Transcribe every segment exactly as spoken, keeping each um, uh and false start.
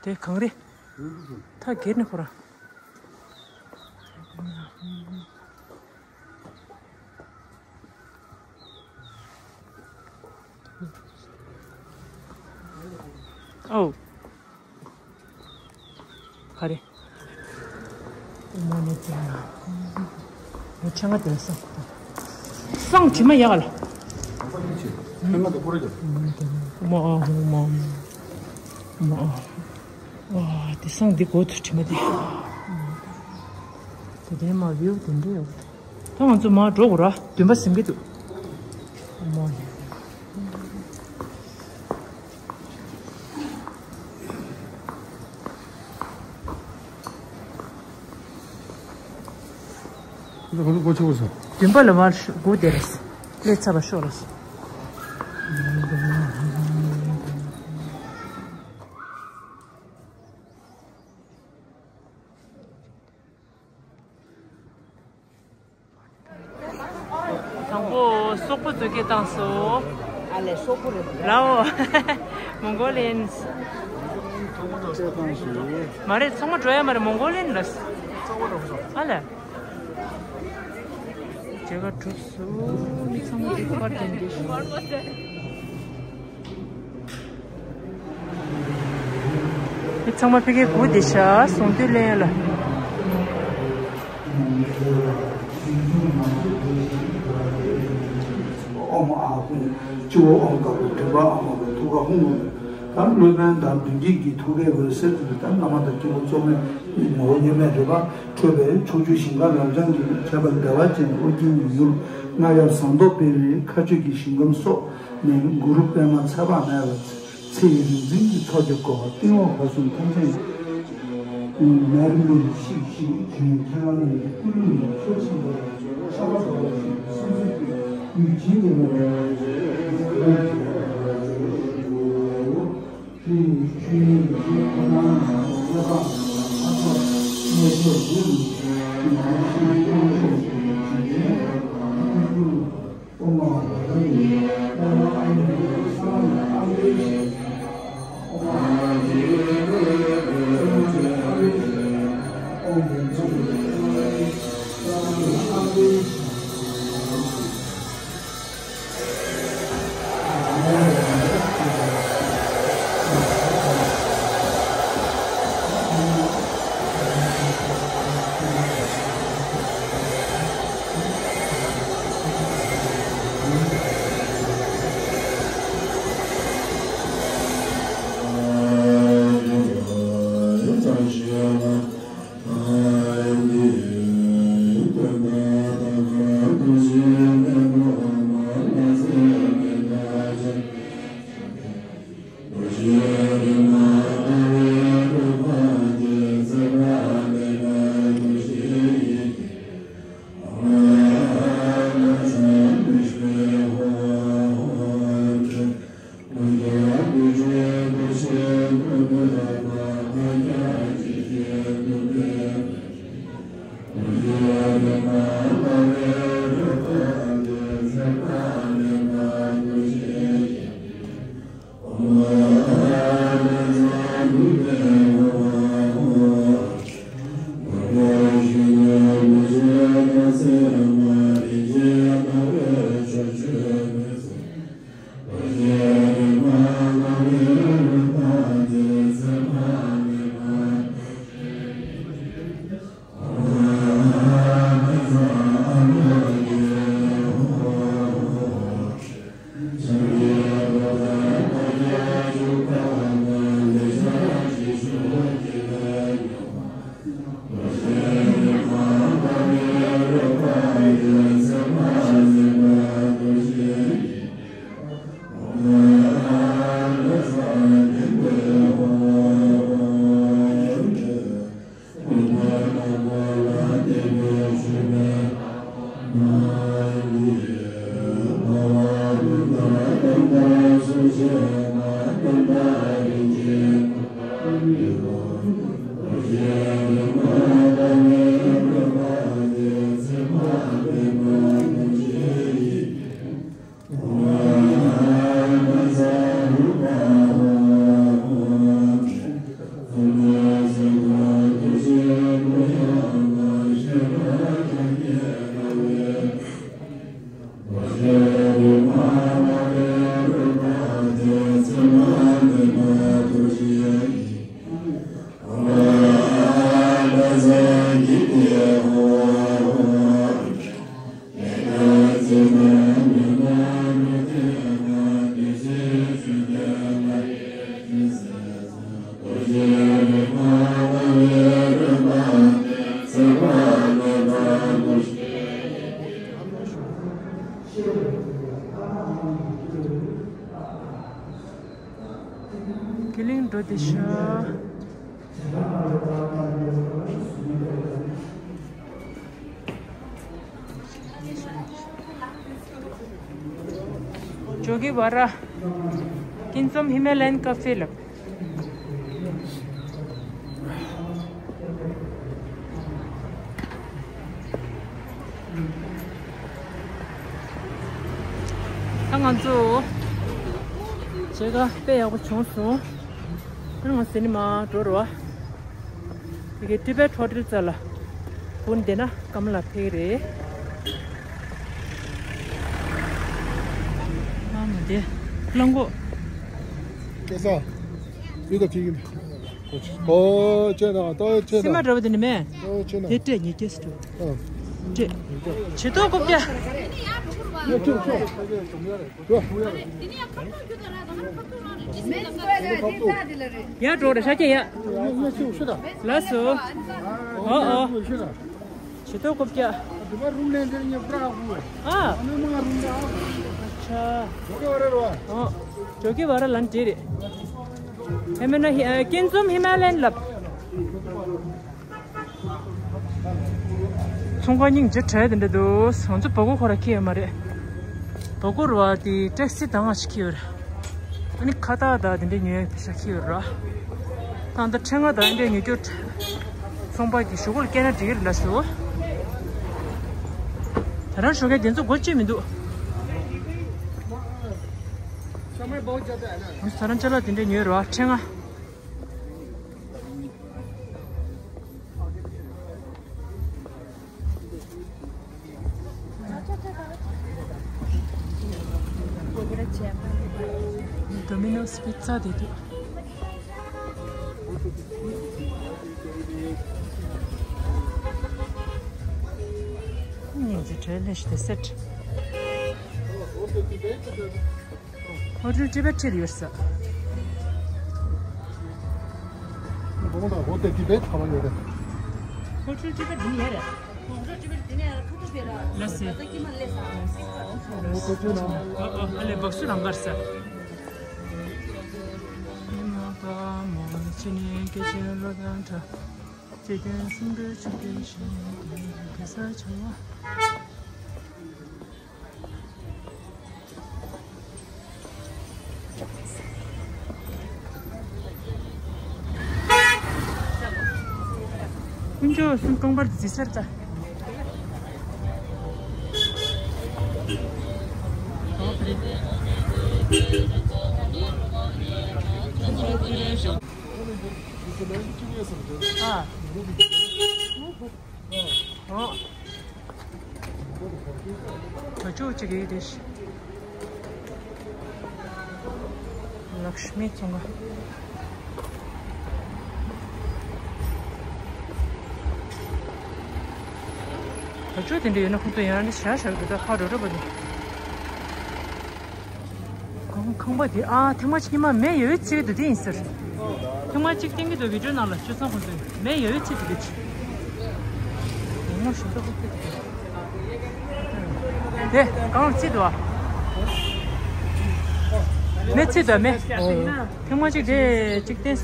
དེ་གངས་རི། ཐག་སྒེར་ནས་ཁོ་ར། ཨོ། ག་རེ། མོ་ནི་ཅན་ན། མོ་ཆང་ང་དེ་སང་། སང་དྲི་མ་ཡག་ལ། མོ་ཨ་མོ་མོ། མོ་ཨ། ཨ་དེ་སང་དེ་གོ་ཐུ་དྲི་མ་དེ། དེ་དེ་མ་བིའུ་དེ་འདྲ་ཡོད། ད་ང་ཚོ་མར་འགྲོ་དགོས་ར། འདུན་པ་ཟིན་གྱི་འདུག་མོ་ནི། འདུན་པ་ལ་མར་སྒུག་བསྡད་ར། སླེབས་ཚར་བ་ཤོག་ར། དང་པོ་སོག་པོ་ཚོས་སྐད་བཏང་སོང་། ཨ་ལས་སོག་པོ་རེད། ལའོ། མོང་གོ་ལི་ཡན། མ་རེད། ཚང་མ་འགྲོ་ཡ་མ་རེད། མོང་གོ་ལི་ཡན་ལ། ཨ་ལས། མཇལ་ཁ་གྲུབ་སོང་། མི་ཚང་མ་དེ་ཁར་དེ་འདྲ་ཞིག་མི་ཚང་མ་ཕ་གིར་སྒུག་བསྡད་ཤག་ཟུང་དུས་ལེན་ཡ་ལ། ཨོཾ་ཨཱཿ་ཧཱུྃ། སྤྱི་བོར་ཨོཾ་དཀར་པོ། མགྲིན་པར་ཨ་མ་པའི་ཐུགས་ཀར་ཧཱུྃ་ལུ། ད་སློབ་དཔོན་དང་མདུན་བསྐྱེད་ཀྱི་ཐུགས་ཀའི་འོད་ཟེར་དེ་ད་བླ་མ་དང་སྐྱེས་བུ་གཙོ་མོའི་ངོ་བོ་མཉམ་མེད་རེད་པ། འཕྲོས་པའི་ཕྱོགས་བཅུའི་ཞིང་ཁམས་རབ་འབྱམས་ཀྱི་ཁྱད་པར་བདེ་བ་ཅན་ཨོ་རྒྱན་ཡུལ་རྔ་ཡབ་ཟངས་མདོག་དཔལ་རིའི་མཁའ་སྤྱོད་ཀྱི་ཞིང་ཁམས་སོགས་ནས་གུ་རུ་པདྨ་ཚེ་དཔག་མེད་ལ། ཚེ་ཡི་རིག་འཛིན་གྱི་ཚོགས་ཀྱིས་བསྐོར་བ་སྟེང་འོག་བར་གསུམ་ཐམས་ཅད་མེར་མེར་ཞིག་ཞིག་བྱོན། ཁྱེད་རང་ཉིད་ཀྱི་སྐུ་གླུད་ལ་ཆོས་འཆད་པར་ཤ་ཁ་འགྲོ་བ་ཞིག་སེམས་ཚོར་གྱི་ཡུལ་ཇི་འདྲ་བ་ ཀི་ལིང་འགྲོ་དེ་ཤ། ཇོ་གི་བ་ར། ཀིན་ཙོམ་ཧི་མ་ལ་ཡན་ཀ་ཧྥེ་ལབ། ད་ང་ཚོ་མཇལ་ཁ་དཔེ་ཡག་པོ་བྱུང་སོང་། ད་ང་སི་ནི་མ་འགྲོ་རོགས། དེ་གའི་ཊི་བེཊ་ཧོ་ཊེལ་རྩ་ལ་སྒུག་བསྡད་ན་སྐམ་ལ་ཕེབས་རེད། ཨ་མ་དེ་རླངས་འཁོར། སྐལ་བཟང་། ཡུལ་དུ་ཕྱིན་གྱི་འདུག་ཨོ་ཅེ་ན་ཏོ་ཅེ་ན། སེམས་མ་འདྲ་བ་དེ་ནི་མེད། ཏོ་ཅེ་ན། དེ་སྤྲད་ཉེ་སྐྱེས་སུ་འགྲོ། ཨ། སྤྲད། བྱེ་ཏོག་རྐུབ་བཀྱག་ཡ་ཁྱོད་ཁྱོད། ཡ་འགྲོ་རེ་ཤ་ཁྱེད་ཡ། ལགས་སོ། ཨོ་ཨོ། བྱེ་ཏོག་རྐུབ་བཀྱག་ཨ། ཨ་ཆ། ཨོ། ཇོ་གི་བ་ར་ལན་འདྲེ་རེད། ཨེ་མེ་ན་ཧི་ཨ་ཀིན་ཙོམ་ཧི་མ་ལ་ཡན་ལབ། ཚོང་ཁང་སྙིང་རྗེ་བྲལ་དེ་འདྲ་འདུག་ང་ཚོ་བ་གོ་ཁོ་ར་ཁྱེར་ཡོད་མ་རེད། བ་གོ་རུ་བ་དེ་ཊེག་སི་དང་ང་ཞིག་ཁྱེར་ཡོད་རེད། ཨ་ནི་ཁ་བཏགས་དང་དེ་འདྲ་ཉོ་ཡག་ཕི་ཤ་ཁྱེར་ཡོད་ར། ད་ལྟ་ཕྲེང་བ་དང་དེ་འདྲ་ཉོ་རྒྱུ། ཚོང་པ་གི་ཞུ་གུ་ལ་སྐྱེལ་ན་འགྲིག་གི་རེད་ལ་སོ། ད་རང་ཞོགས་ཀས་དེ་ཚོ་སྒོ་ཕྱེ་མི་འདུག་ང་ཚོ་ད་རང་ཅ་ལག་དེ་འདྲ་ཉོས་ར་ཕྲེང་བ། ཌོ་མི་ནོས་པི་ཛ་དེ་འདུག་སྙིང་རྗེ་བྲལ་ལེ་ཤི་དེ་སེ་ཊི། ཧོ་ཊེལ་ཊི་བེཊ་ཁྲིད་ཡོད་ས། ཧོ་ཊེལ་ཊི་བེཊ་ག་པར་ཡོད་རེད། ཧོ་ཊེལ་ཊི་བེཊ་འདི་ནས་ཡོད་རེད། ལགས་སེ། ཧོ་ཊེལ་ནང་། ཨ་ཨ་ཨ་ལེ་སྦག་སུ་རང་གར་ས། དཀོན་མཆོག་གསུམ་རྐང་པར་འཛིན་སར་ལྟ། ཨ། ཨོ། བ་ཕྱུགས་གཅིག་ཡོད་དེ། ལག་ཤི་མི་ཚོང་ཁང་། བ་ཕྱུགས་དེ་འདྲ་ཡོད་ན་ཁོ་ཚོ་ཡང་ནི་ཞག་ཞག་དེ་དག་ཁ་རོ་རོ་བ་དེ། ཁང་པ་དེ་ཨ་ཐེངས་མ་གཅིག་ཉི་མ་མེ་ཡོད་ཚིག་དུ་དེ་ཡིན་ཟེར། ཐེངས་མ་གཅིག་བསྟན་གྱི་འདུག་བི་ཌིའོ་ནང་ལ་ཆུ་ཚང་ཁོང་ཚོས་མེ་ཡོད་ཚིག་དུ་དེ་ཆི། ངོ་ཤེས་ཏོག་ཁོ་ཚོས་དེ་གང་ལ་ཚིག་འདུག་ཨ། མེ་ཚིག་འདུག་མེ། ཐེངས་མ་གཅིག་དེ་གཅིག་བསྟན།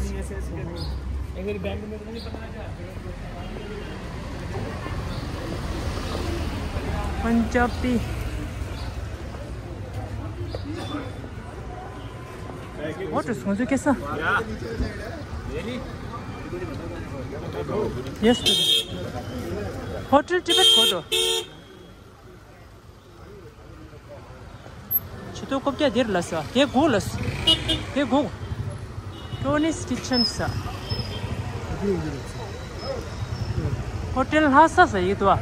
ཕན་ཇབ་པི། What is ཁོང་ཚོའི་སྐད་ས། Yes, Hotel Tibet གོ་དོ། ཆུ་ཏོ་ཀོབ་ཀྱ་དེར་ལ་ས། དེ་གོ་ལ་ས། དེ་གོ། Tony's Kitchen ས། ཧོ་ཊེལ་ལྷ་ས་ས་ཡིན་དོ།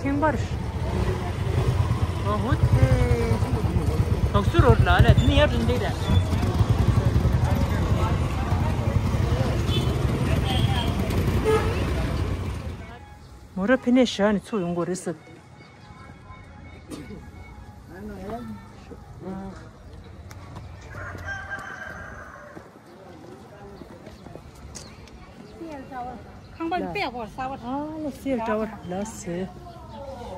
ཁེངས་པར། ཨོ་ཧོ་ཐེ། བག་སུ་རོལ་ལ་ལ་དེ་ནི་ཡར་རིན་འདེགས་ར། མོ་ར་ཕི་ནས་ཞག་ནས་ཚུར་ཡོང་དགོས་རེད་ཟེར། ཁང་པ་དཔེ་ཡག་པོ་གསར་པ། ཨ་ལ་སེལ་འདྲ་བ་ལ་སེ།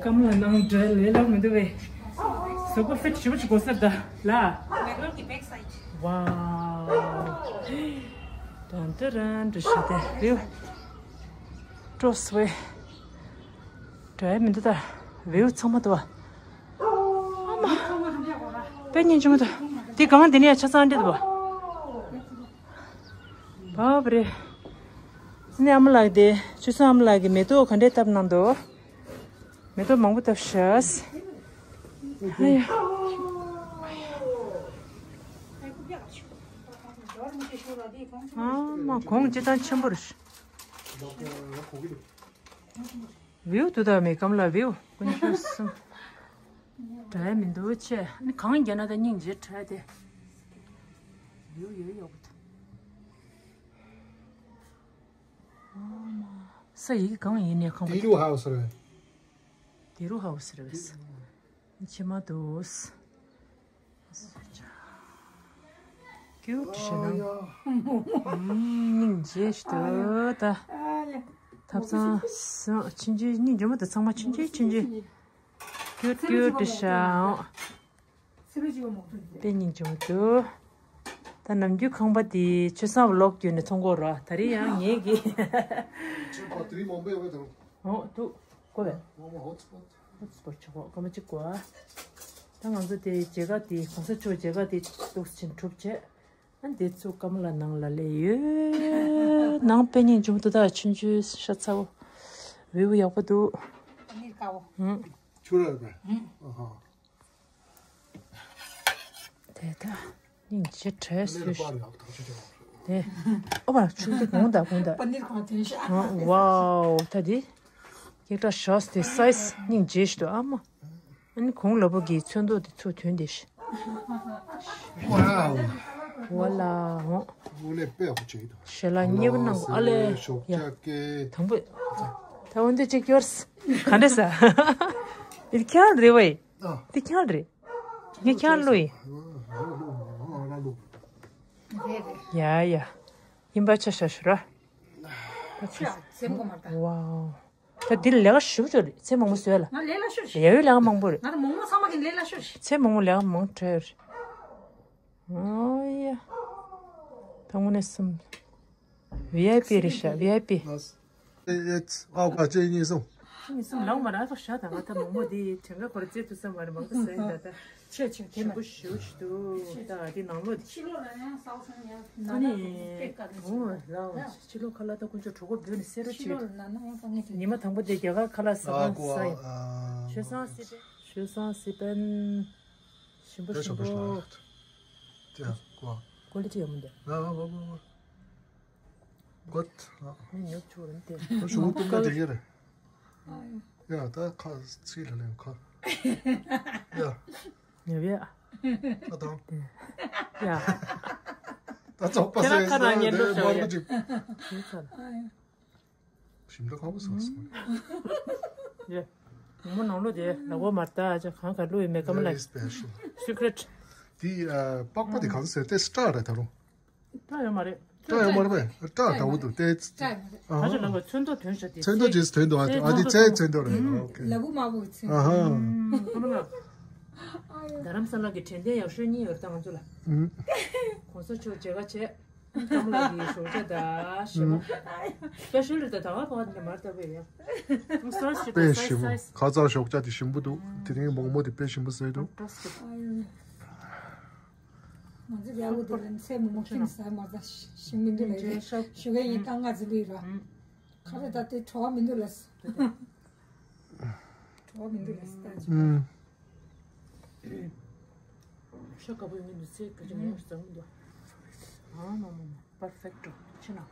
ཀམ་ལ་ནང་འདྲ་ལས་ལ་མི་འདུག་བས། གཟུགས་པོ་ཕིཊ་ཞིབ་ཅིག་དགོས་ས་ད་ལ། མེག་ལོར་གི་བེག་སའིཌ། ཝའོ། དོན་དུ་རན་འདྲ་ཞིག་དེ་རེད། ཀྲོ་སི་ཝེ། འདྲ་མི་འདུག་ད། བེའུ་ཚང་མ་འདུག་བ། ཨ་མ། དཔེ་སྙིང་རྗེ་མོ་འདུག་དེ་གང་དེ་ནས་ཆ་ཚང་འདྲ་འདུག་བ། བབ་རེད། ཙི་ནས་ཨ་མ་ལགས་དེ་ཆུ་སྲང་ཨ་མ་ལགས་ཀྱིས་མེ་ཏོག་ག་འདྲས་བཏབ་གནང་འདུག་མེ་ཏོག་མང་པོ་བཏབ་ཤག་ཨ་ཡ། ཨ་མ་གོང་ཅི་ཙང་ཆེན་པོ་རེད། བེའུ་དུ་ད་མེ་ཀམ་ལ་བེའུ་ཀུན་ཤོས་གསུམ། དྲ་ཡ་མི་འདུག་ཆེ། ཨ་ནི་གང་རྒྱ་ན་ད་སྙིང་རྗེ་དྲ་དེ། བེའུ་ཡོད་ཡོད་པ་དང་། ས་ཡིག་གང་ཡིན་ནས་གང་པ། ཏི་རུ་ཧའུ་སི་རེད། ཏི་རུ་ཧའུ་སི་རེད། ཕྱི་མ་འདུག་ཀིའུ་ཊི་ཞེ་ན། སྙིང་རྗེ་ཞིག་འདུག་ད། ཐབ་ཚང་སོང་ཆུང་ཆུང་སྙིང་རྗེ་མོ་དང་ཚང་མ་ཆུང་ཆུང་ཆུང་ཆུང་། ཀིའུ་ཊི་ཀིའུ་ཊི་ཞེ་ཨང་། དཔེ་སྙིང་རྗེ་མོ་འདུག་ད་ནམ་རྒྱུན་ཁང་པ་དེ་ཆུ་སྲང་ལོག་བརྒྱུད་ནས་ཚོང་སྐོར་ར་ད་རེས་ཡང་ངེད་ཀྱིས། འོ་འདུག་གོ་བས། ཧོ་ཊི་སི་པོཊ་ཆོག་གོ་སྐར་མ་གཅིག་གོ་ཨ། ད་ང་ཚོ་དེ་མཇལ་ཁ་དེ་གོང་ས་མཆོག་མཇལ་ཁ་དེ་འདུག་ཕྱིན་གྲུབ་བྱས། ཨ་འདི་ཚོ་ཀམ་ལ་ནང་ལ་ལས་ཡོད། ནང་དཔེ་སྙིང་རྗེ་མོ་འདུག་ད་ཆུང་ཆུང་ཤ་ཚ་བོ། བེའུ་ཡག་པོ་འདུག་ཨ་ནི་དཀར་བོ། ཨུ། ཆུ་ར་ར། ཨུ་ཧ། དེ་ད་སྙིང་རྗེ་བྲལ་སོས་ཤིག་དེ་ཨོ་བ་ཆུ་དེ་གོང་ད་གོང་ད། པ་ནིར་གོང་དེ་ཤ། ཝའོ་ད་དེ་ཀེག་ཏྲ་ཤོས་དེ་སའི་ཛི་སྙིང་རྗེ་ཞིག་འདུག་ཨ་མ། ཨ་ནི་གོང་ལ་པོ་གི་ཚོན་མདོག་དེ་ཚུར་ཐོན་དེ་ཤ། ཝའོ། ཝ་ལ་འོ། ཞལ་ལག་མཉེས་པོ་གནང་གོ་ཨ་ལེ་ཡ། དང་པོ་ད་འོན་ཏེ་ཅིག་ཡོར་ག་འདྲ་ས། འདི་ཁྱེད་རང་རེད་བས། ཨ། འདི་ཁྱེད་རང་རེད། ངས་ཁྱེད་རང་བླུགས་ཡིན། ཡ་ཡ། ཡིན་པ་ཆ་ཤ་ཤུ་ར། ཆ་ཚེམ་གོ་མ་ད། ཝའོ། ད་འདི་ལས་ཀ་ཞུ་ཅོ་རེད་ཚེ་མང་པོ་བཟོས་ལ། ང་ལས་ལ་ཤོར་ཤི། ཡ་ཡོད་ལས་ཀ་མང་པོ་རེད། ང་ད་མོག་མོག་ཚང་མ་གི་ལས་ལ་ཤོར་ཤི། ཚེ་མང་པོ་ལས་ཀ་མང་དྲགས་རེད། ཨོ་ཡ། ད་དངོས་གནས་སེམས། ཝི་ཨའི་པི་རེད་ཤག་ཝི་ཨའི་པི། ཨ་ཁ་ཅེ་གཉིས་སོང་། གཉིས་སོང་ལང་མ་ར་ཐོ་ཤ་དང་ང་ད་མོག་མོག་དེ་དྲན་ག་གོར་རྩེ་ཐུ་ས་མ་རེད་མང་པོ་ཟ་ཡིན་ད་ད། ཆེ་ཆེ་དེ་མ་ཞུ་ཞུ་དུ་ད་དེ་ནང་ལོ་དེ། ཕྱི་ལོགས་ལ་ཡང་ས་སོང་ཡང་ཨ་ནི་འོ་ལ་ཕྱི་ལོགས་ཁ་ལ་ད་ཀུན་ཅོ་གྲོགས་པོ་བོད་ནས་སེ་རོ་ཕྱི་ཆེ་ལོགས་ལ་ན་ན་ཡང་ས་ངེ་ཉི་མ་དང་པོ་དེ་རྒྱ་གར་ཁ་ལ་ས་ཁང་ས་ཡིན། ཆོས་སང་སི་པན། ཆོས་སང་སི་པན། ཞིམ་པོ་ཞིམ་པོ། ཀོ་ལི་ཊི་ཡོད་མི་འདུག་ང་ང་ང་ང་ང་། Good. ཨ། ཉོ་ཆོག་རེད་དེ། ད་ཞུ་བ་ཀུན་དགའ་དེ་ག་རེད། ཡ་ད་ཁ་ཚིག་ལ་ལེན་ཁ། ཡ། ཉོ་བྱས། ཨ་དང་། ཡ། ད་ཚོགས་པ་ཁྱེད་རང་ཁ་རང་ཉན་འགྲོ་ཤོག་ཡ། ཞིམ་ཚ། ཞིམ་ད་ཁ་བོ་སོང་སོང་། ཡ། ངོ་མ་ནང་ལོ་དེ་ལ་གོ་མ་ལྟ་ཅག་གང་ག་ལུས་མེད་ཀམ་ལ། Very special. Secret. དེ་པགས་པ་དེ་གང་ཟེར་ཏེ་སི་ཊར་རེད་ད་རུང་། སྐྲ་ཡོད་མ་རེད། སྐྲ་ཡོད་མ་རེད་པས། སྐྲ་འདྲ་བོ་འདུག་སྟེ། སྐྲ་ཡོད་མ་རེད། ད་ཆ་ལ་བ་ཚོན་མདོག་ཐོན་ཤག་དེ་ཚོན་མདོག་ཅིག་ཐོན་འདུག་ཨ་དེ་ཚའི་ཚོན་མདོག་རེད། ཨོ་ཁེ། ལ་བུ་མ་བུ་ཚོན། ཨ་ཧ། ཁོ་ལ། རྡ་རམ་ས་ལ་གི་དྲན་རྟེན་ཡག་ཤོས་གཉིས་ཡོད་ད་ང་ཚོ་ལ། གོང་ས་མཆོག་མཇལ་ཁ་བྱས། ཀམ་ལགས་ཀྱི་ཞོགས་ཇ་ད་ཞེ་མོ། སྤེ་ཤལ་རེད་ད་ད་བ་བ་ནི་མར་ལྟ་བུ་ཡ། དཔེ་ཞིམ་པོ། ཁ་ཚ་ཞོགས་ཇ་དེ་ཞིམ་པོ་འདུག་དེ་རིང་མོག་མོག་དེ་དཔེ་ཞིམ་པོ་བཟོས་འདུག་ང་ཚོ་རྒྱལ་པོ་དེ་ལ་ཚལ་མོག་མོག་ཁྱིམ་ཟ་མ་ཟ་ཞིམ་མི་འདུག་ལ་ཞུ་གན་ཡིན་ཏང་ང་ཚོ་ལུས་ར། ཁ་རེ་ད་དེ་བྲོ་བ་མི་འདུག་ལ། བྲོ་བ་མི་འདུག་ལ་ད་ཅི། ཤ་དཀར་པོ་ཡོང་གི་འདུག་ཚེ་ག་ཅི་མོག་ཟ་མི་འདུག་ཨ་མ་མ་མ། Perfecto. ཕྱི་ནང་།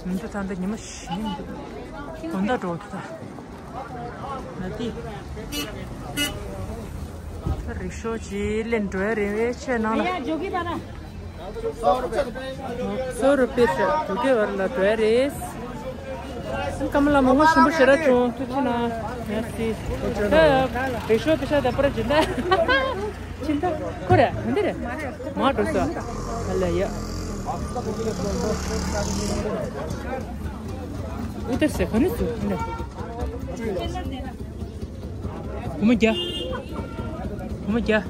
མི་འདུག་ད་འདི་ཉི་མ་ཤི་ནི་འདུག་དགོང་དག་འགྲོ་འདུག་ད། ན་དེ། ད་རིག་ཤོག་ཅིག་ལེན་འགྲོ་ཡ་རེད་བས་ཆེ་ནང་ལ། ཡ་ཇོ་གི་པ་ན། སོ་རུ་པེ་ཤ་དུ་གེ་བར་ལ་འགྲོ་ཡ་རེད། ཀ་མ་ལ་མང་པོ་ཞིམ་པོ་ཞེ་དྲག་བྱུང་། ཐུགས་རྗེ་གནང་། མེར་སི། ད་རེ་ཤོ་པེ་ཤ་ད་པར་ཇི་འདྲ། ཕྱིན་ད། ཁོ་རེ་འདི་རེ། མ་འགྲོ་སོ། ཨ་ལ་ཡ། ཨུ་ཏར་སེ་ཁ་ནི་སུ་འདི། སྒོར་མོ་བརྒྱ། སྒོར་མོ་བརྒྱ།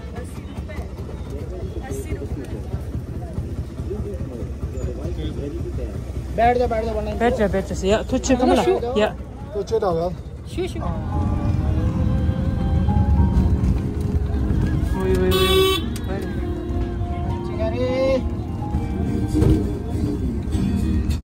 बैठ जा, बैठ जा, वरना बैठ जा, बैठ जा। ཡ། ཐུགས་རྗེ་ཆེ་ཀ་མ་ལ། ཡ། तो छो डाल।